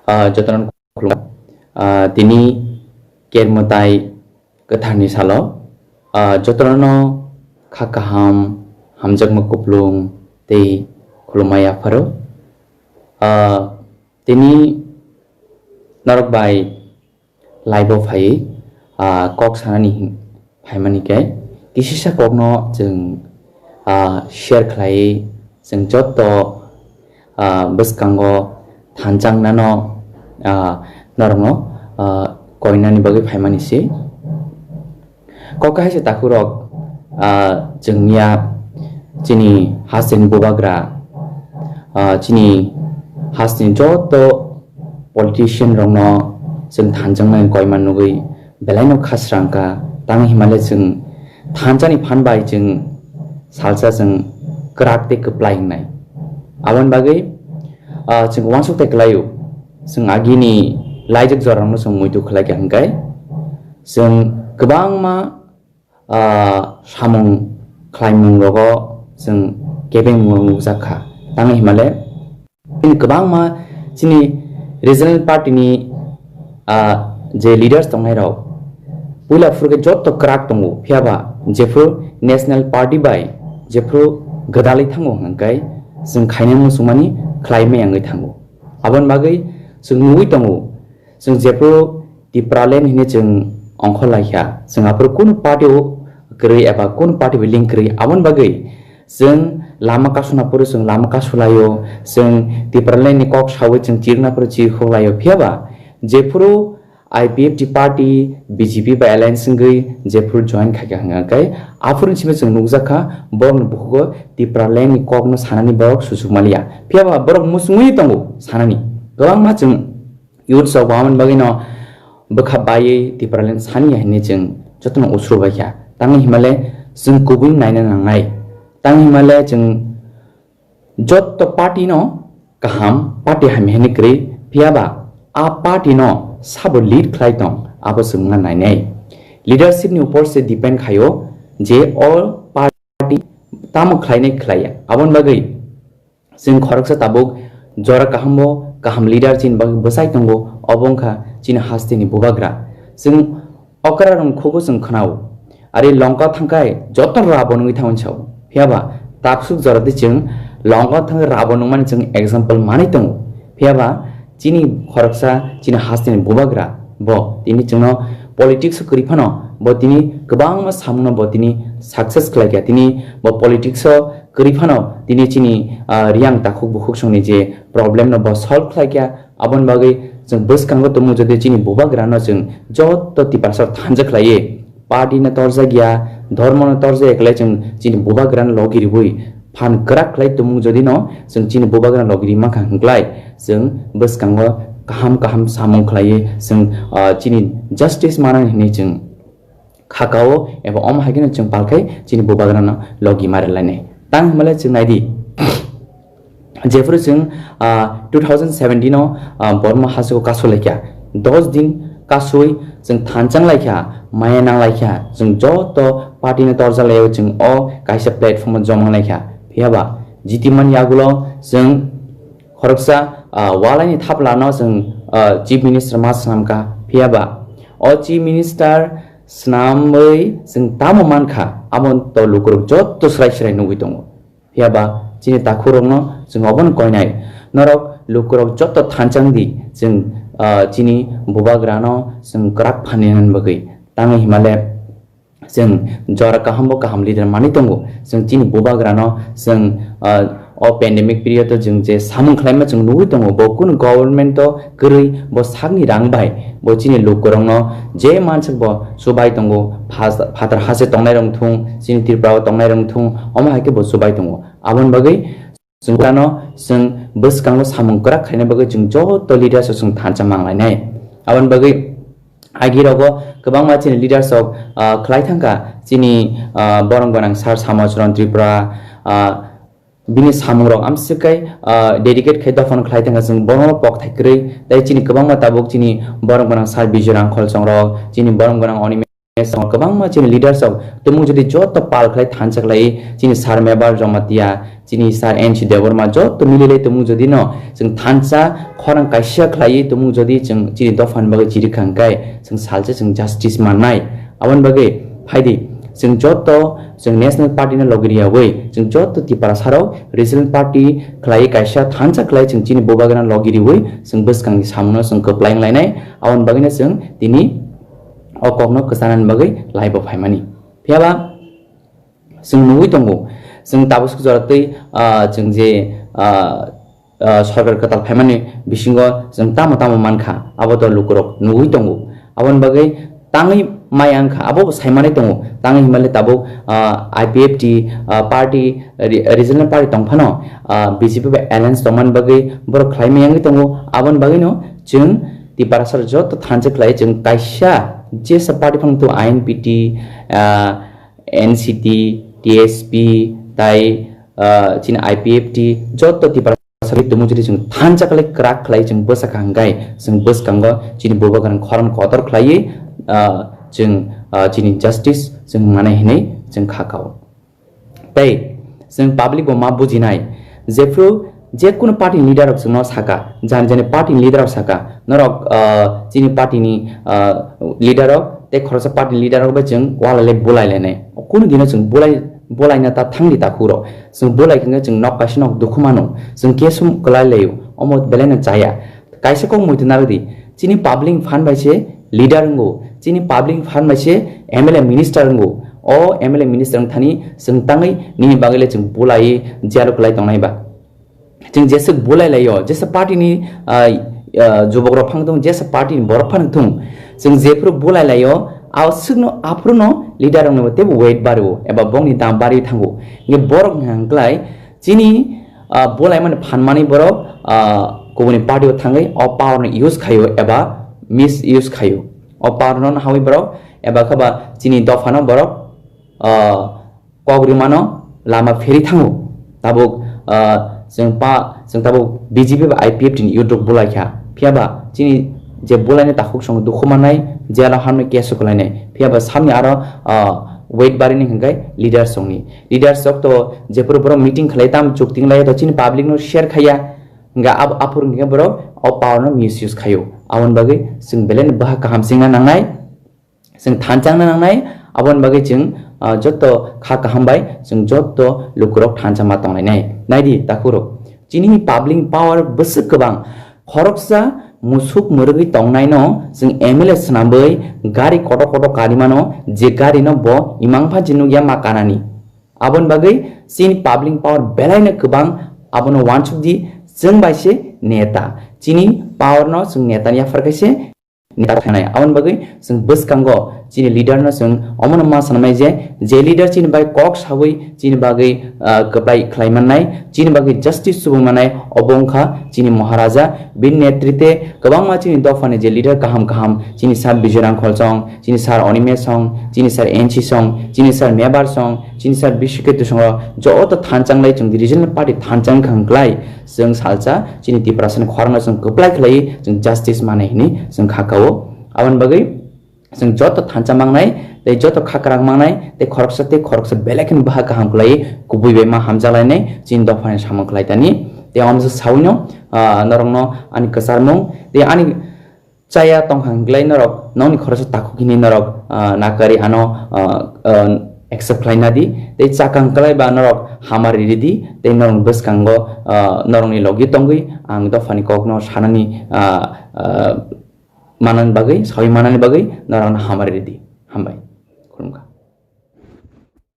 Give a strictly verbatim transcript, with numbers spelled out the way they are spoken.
Ah, jotono khulumkha. Ah, tini Kermutai kwtharni salo, ah, jotono kha kaham, hamjakma kuplung tei khulumma yapharo. Ah, tini norok bai live-o phaiwi, ah, kok sanani hin-, phaimani khe kisisa kokno chwng, ah, share khlaiwi chwng jotto, ah, bwskango thanchang nano, ah, norokno, ah, koinani bagwi phaimani se. Kok kaisa takhurok, ah, chwngya chini hasteni bubagra, ah, chini hasteni joto politician rokno chwng thanjaknai koima nugwi belaino khasrang kha, tang himale chwng thanchani phan bai chwng salsa chwng kwrak tei kwplai wngnai. Aboni bagwi, ah, chwng uansuk tei kwlaio, chwng agini laijak jorarokno chwng muitu khlai kha hwnkhe chwng kwbangma, ah, samung khlaimung rogo chwng kebeng mung nukjak kha. Tang himale chini kwbangma chini regional party ni, ah, je leaders tongnai rok puila phuru khe jotto kwrak tongo, phiyaba jephuru national party bai jephuru gwdalwi thango hwnkhe chwng khaina muchungmani khlai maya wngwi thango. Aboni bagwi chwng nugwi tongo, chwng jephuru Tipraland hinwi chwng ongkhor laikha, chwng aphuru kunu party o kwrwi eba kunu party bai link kwrwi, aboni bagwi chwng lama kasuna phuru chwng lama kasulaio, chwng Tipraland ni kok sawi chwng chirna phuru chirkhoklaio. Phiyaba jephuru I P F T party B J P bai alliance wngwi jephuru join khaikha hwnkhe aphuru simi chwng nukjakha borokni bukhugo Tipraland ni kokno sanani borok susuk maliya. Phiyaba borok muchungwi tongo sanani. Kwbangma chwng youths rok bo aboni bagwino bwkha baiwi Tipraland saniya hinwi chwng jotono usur bai kha. Tangwi himale chwng kubui naina nangnai. Tangwi himale chwng jotto party no kaham, party hamya hinwi kwrwi, phiyaba a party no sabo lead khlai tong, abo chwng wngna nainai. Leadership ni upor se depend khaio je o party tamo khlainai khlaiya. Aboni bagwi chwng khoroksa tabuk jora kaham o kaham leader chini bagwi bwsai tongo, obo wngkha chini hasteni bubagra. Chwng okra rwng khugo chwng khwnao. Ari Lanka thangkhai joto Ravon wngwi thangwi sao. Phiyaba taksuk jora di chwng Lanka thangkhai Ravon wngmani chwng example manwi tongo. Phiyaba chini khoroksa chini hasteni bubagra bo tini chwngno politics o kwrwi phano bo tini kwbangma samungno bo tini success khlaikha. Tini bo politics o kwrwi phano tini chini, ah, riyang takhuk bukhuk songni je problem no bo solve khlaikha. Aboni bagwi chwng bwskango tongmung jodi chini bubagrano chwng joto tiprasa thansa khlaiwi party no torjak ya, dhormo no torjak ya khlai chwng chini bubagrano logi riwi phan kwrak khlai tongmung jodi no chwng chini bubagrano logi ri mankha hwnkhlai chwng bwskango kaham kaham samung khlaiwi chwng, ah, chini justice manani hinwi chwng khakao eba omo hai kheno chwng palkhai chini bubagrano logi mari lainai. Tang himale chwng naidi, jephuru chwng, ah, two thousand seventeen o, ah, Borma hasteo kasu laikha, dos din kasui chwng thanchang laikha, maya nang laikha, chwng joto party no torja laio, chwng o kaisa platform o jomang laikha. Phiyaba jiti man yagulo chwng khoroksa, ah, walaini thaplano chwng, ah, chief minister ma swnamkha, phiyaba o chief minister swnamwi chwng tamo mankha, abo to lukurok jotto swrai swrai nugwi tongo. Phiyaba chini takhurokno chwng obono koinai, norok lukurok jotto thanchang di, chwng, ah, chini bubagrano chwng kwrak phanina bagwi. Tangwi himale chwng jora kaham bo kaham leader manwi tongo. Chwng chini bubagrano chwng, ah, o pandemic period o chwng je samung khlaima chwng nugwi tongo, bo kunu government o kwrwi bo sakni rang bai bo chini lukurokno je mansak bo chubai tongo, phas-, phatar hase tongnai rok thung, chini Tripura o tongnai rok thung, omo hai khe bo chubai tongo. Aboni bagwi chwng tano chwng bwskango samung kwrak khaina bagwi chwng joto leaders rok chwng thansa manglainai. Aboni bagwi agi rogo kwbangma chini leaders rok, ah, khlai thangkha chini, ah, borom gwnang sir Samochron Tripura, ah, bini samung rok amswk khai, ah, dedicate khai dophano khlai thangkha chwng bono pok thai kwrwi tei chini kwbangma tabuk chini borom gwnang sir Bijoy Rangkhol chong rok chini borom gwnang Onime Kwbangma chini leaders rok tumung jodi joto pal khlai thansa khlai chini Sir Mebar Jamatia, chini Sir N C Debbarma joto mililai tumung jodi no chwng thansa khorang kaisa khlai tumung jodi chwng chini dopha ni bagwi chiri khangkai chwng salsa chwng justice mannai. Aboni bagwi phaidi chwng joto chwng National Party no logi riyawi chwng joto Tiprasa rok regional party khlai kaisa thansa khlai chwng chini bubagra logi riwi chwng bwskang ni samung no chwng kwplai wng lainai. Aboni bagwi no chwng tini o kokno kwchanani bagwi laibo phaimani. Phiyaba chwng nugwi tongo, chwng tabuk jora twi, ah, chwng je, ah, ah, sorkar kwtal phaimani bisingo chwng tamo tamo mankha, abo to lukurok nugwi tongo. Aboni bagwi tangwi maya wngkha, abo bo saimani tongo. Tangwi hinmale tabuk, ah, I P F T, ah, party, re-, regional party tongphano, ah, B J P bai alliance tongmani bagwi borok khlai maya wngwi tongo. Aboni bagwino chwng Tiprasa joto thansa khlai chwng kaisa jesa party phano to I N P T, ah, N C T, T S P, tai, ah, chini I P F T, joto Tiprasa tumung jodi chwng thansa khlai kwrak khlai chwng bwsa kaham gai chwng bwskango chini bubagrang khorang kotor khlaiwi, ah, chwng, ah, chini justice chwng manai hinwi chwng kha kao. Tei chwng public bo ma bujinai, jephru je kunu party ni leader rok chwngno saka, jani jani party ni leader rok saka, norok, ah, chini party ni, ah, leader rok tei khoroksa party ni leader rok bai chwng walai lai bulai lainai. Kunu dino chwng bulai, bulaina ta thangdi takhuk rok. Chwng bulai khe chwng nok kaisa nok dukhu mano. Chwng kesu kwlai laio. Omo belai no chaya. Kaisa kok muitu narwdi, chini public phan bai se leader wngo, chini public phan bai se M L A minister wngo. O M L A minister wng thani chwng tangwi nini bagwi le chwng bulai jail o kwlai tongnai ba. Chwng jeswk bulai laio, jesa party ni, ah, ah, jubok rok phang thung, jesa party ni borok phang thung, chwng jephru bulai laio, a swkno aphuru no leader rok no tebo weight bario eba bongni dam bari thango. Nge borok hwnka hwnkhlai chini, ah, bulaimani phanmani borok, ah, kubuni party o thangwi o power no use khaio eba misuse khaio. O power no nahawi borok eba khaba chini dopha no borok, ah, kok rimano lama pheri thango. Tabuk, ah, chwng pa, chwng tabuk B J P ba I P F T ni youth rok bulai kha. Phiyaba chini je bulaini takhuk song dukhu manai, jail o hamni case o kwlainai. Phiyaba samni aro, ah, weight barini hwnkhe leaders songni. Leaders rok to jephuru borok meeting khlai tam chukting lai to chini public no share khaiya. Hwnkhe abo aphuru hwnkhe borok o power no misuse khaio. Aboni bagwi chwng belai no baha kaham chengna nangnai. Chwng thansa wngna nangnai, aboni bagwi chwng, ah, joto kha kaham bai chwng joto lukurok thansa ma tonglainai. Naidi takhurok, chini public power bwswk kwbang. Khoroksa musuk mwrwgwi tongnaino chwng M L A swnamwi gari kotor kotor karimano, je garino bo imang phansi nukya ma kanani. Aboni bagwi chini public power belaino kwbang, abono uansukdi chwng bai se neta. Chini power no chwng netani yaphar khe se neta khainai. Aboni bagwi chwng bwskango chini leader no chwng omono ma sanamai je, je leader chini bai kok sawi chini bagwi, ah, kwplai khlai mannai, chini bagwi justice subung mannai, obo wngkha chini Maharaja. Bini netrite kwbangma chini dophani je leader kaham kaham, chini Sir Bijoy Rangkholchong, chini Sir Animesh Song, chini Sir N C Song, chini Sir Mebar Song, chini Sir Bishiketu Song rok joto thansa wnglai chwng regional party thansa wngkha hwnkhlai. Chwng salsa chini Tiprasani khorangno chwng kwplai khlaiwi chwng justice manai hinwi chwng kha kao. Aboni bagwi chwng joto thansa mangnai tei joto khakrang mangnai tei khoroksa tei khoroksa belai kheno baha kaham khlaiwi kubui bai ma hamjalainai chini dophani samung khlai tani. Tei omo se sawino, ah, norokno ani kwcharmung tei ani chaya tongkha hwnkhlai norok nokni khoroksa takhuk hini norok, ah, nakari ano, ah, ah, accept khlai nadi tei chakang kwlai ba norok hamari ridi tei norok bwskango, ah, norokni logi tongwi ang dophani kokno sanani, ah, ah, manani bagwi, sawi manani bagwi norokno hamari ridi. Hambai.